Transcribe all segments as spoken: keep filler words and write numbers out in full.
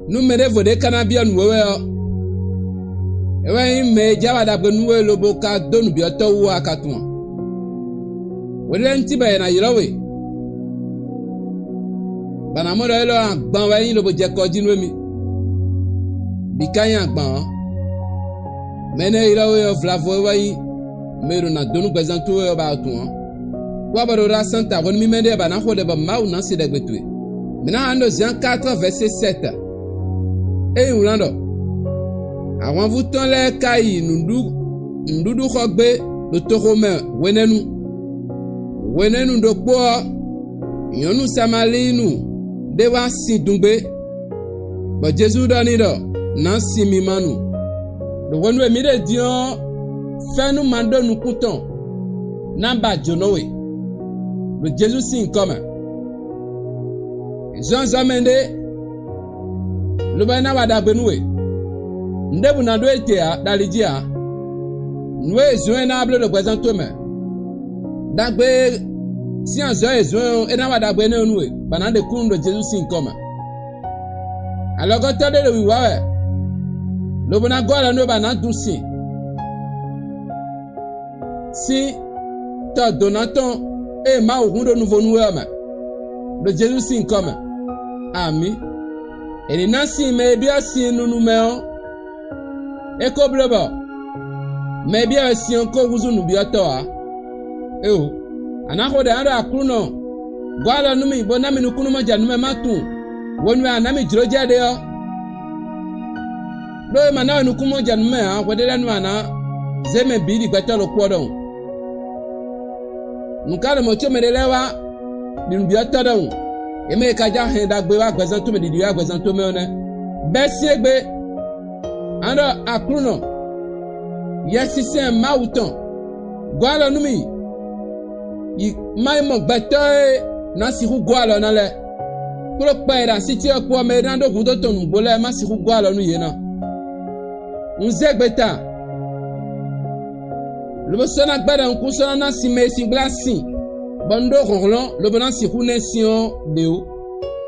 Nú mɛ ɖěvo ɖě ka ná byɔ́ nǔ we wɛ ɔ́, é wɛ nyí mɛ e jɛ wa ɖagbe nú we lobo ka dó nǔbyɔ́tɔ́ wú ɔ́ a ka tunwun a? Hweɖéɖénúti bɔ è nǎ ylɔ́ we, bɔ a nǎ mɔ ɖɔ élɔ́ ɔ́ agban wɛ é nyí lobo jɛ kɔ jí nú émí. Bǐ ka nyí agban ɔ́, mɛ énɛ́ e ylɔ́ we ɔ́ vlavo é wɛ nyí mɛ e ɖo nǎ dó nú gbɛzán towe ɔ́ ba ɔ́ tɔn ɔ́. Kú abɔ ɖo ɖo asán ta hwenu mímɛ́ ɖé ba ná xo ɖɛ bɔ Mawu ná se ɖɛgbe towe. Mǐ ná hán ɖo Zɛ̌n quatre vɛ̌sé sept. É nyí wlán ɖɔ: Ahwanvú tɔn lɛ́ɛ ka yi nǔɖuɖu xɔ gbé ɖo toxo mɛ hwenɛ́nu. Hwenɛ́nu ɖokpó ɔ́, nyɔ̌nu Samalíinu ɖé wá sin dun gbé, bɔ Jezu ɖɔ n'i ɖɔ: Nǎ sin mì ma nu. Ɖo hwenu e mǐ ɖe din ɔ́, fɛ́nú ma ɖó nukún tɔn ná ba jǒnɔ we, ɖo Jezu sín nyǐkɔ mɛ. Zɔ́n azɔ̌ mɛ ɖé, lobo é ná wa ɖagbe nú we. Nǔ ɖěbǔ ná ɖó e te ǎ ɖo ali jí ǎ. Nǔ e è zɔ́n é ná wá bló ɖo gbɛzán towe mɛ. Ɖagbe sín azɔ̌ e è zɔ́n ɔ́, é ná wa ɖagbe énɛ́ ɔ́ nú we, bɔ a nǎ ɖe kúnnu ɖo Jezu sín nyǐkɔ mɛ. Alɔgɔ́tɔ́ ɖé ɖo wǐwá wɛ, lobo ná gɔ́ alɔ nú we bɔ a nǎ dun sin sín tɔ dǒná tɔn e Mawu hun ɖó nuvo nú we ɔ́ mɛ, ɖo Jezu sín nyǐkɔ mɛ. Amǐ. È nǐ ná sin mɛ e byɔ́ sin nunu mɛ ɔ́, é ko bló bɔ mɛ e byɔ́ wɛ sin ɔ́ ko húzú nǔbyɔ́tɔ́ ǎ. Éeǒ, a nǎ xo ɖɛ ná ɖɔ: Aklúnɔ, gɔ́ alɔ nú mì, bó ná mì nukúnnú mɔ jɛ nǔ mɛ má tunwun hwenu e a nǎ mì jlǒ jɛ ɖe ɔ́. Ɖó è ma ná we nukúnnú mɔ jɛ nǔ mɛ ǎ, hweɖélɛ́nu a nǎ zé mɛ bǐ ɖi gbɛtɔ́ ɖokpó ɔ́ ɖɔhun. Nǔ ka ɖo mɔ̌ có mɛɖé lɛ́ɛ wá ɖi nǔbyɔ́tɔ́ ɖɔhun, yě mɛ e ka já hɛn ɖagbe wá gbɛzán towe mɛ ɖiɖi wá gbɛzán towe mɛ ɔ́ nɛ́? Bɛ́ syɛ́n gbe, a nɔ ɖɔ: Aklúnɔ, Yɛsinsɛn Mawu tɔn, gɔ́ alɔ nú mì, yi má yi mɔ gbɛtɔ́ e ná sixú gɔ́ alɔ ná lɛ́ɛ, kpódó kpɛ e ɖo así ce ɔ́ kpó ɔ́, mɛ e ná ɖó hudó tɔn nǔgbó lɛ́ɛ má sixú gɔ́ alɔ nú yě ná. Un zé gbeta, lobo sɔ́ ná gbɛ́ ɖɔ un kún sɔ́ ná ná sin mɛ e sin gbla sin, bɔ un ɖó hlɔ̌nhlɔ́n lobo ná sixú ná ɛ sin ɔ́ ɖě ó,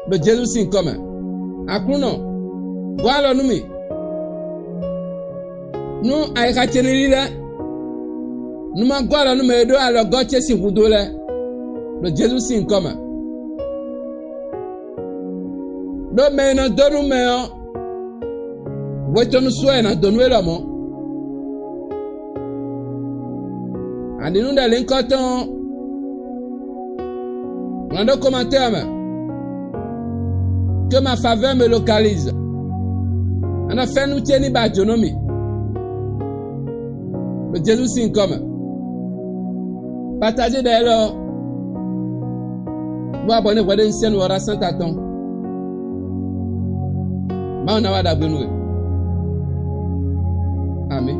ɖo Jezu sín nyǐkɔ mɛ. Aklúnɔ, gɔ́ alɔ nú mì, nú ayixa ce ní lílɛ́, nú má gɔ́ alɔ nú mɛ e ɖó alɔgɔ́ ce sín hudó lɛ́ɛ, ɖo Jezu sín nyǐkɔ mɛ. Ɖó mɛ e nɔ dó nú mɛ ɔ́, hwe tɔn nu su wɛ è nǎ dó nú we lɔmɔ̌. Aɖǐ nú ɖɛlǐnkɔ́tɔn ɔ́, wlán ɖó komatɛ́ ɔ́ mɛ: Que ma faveur me localise. Anɔ fɛ́nú ce ní ba jǒnɔ mì, ɖo Jezu sín nyǐkɔ mɛ. Patají ɖɛ élɔ́, bó wá bɔ ní hwɛɖénu sɛ́n nǔ ɔ́ ɖó asán ta tɔn. Mawu ná wa ɖagbe nú we. Amǐ.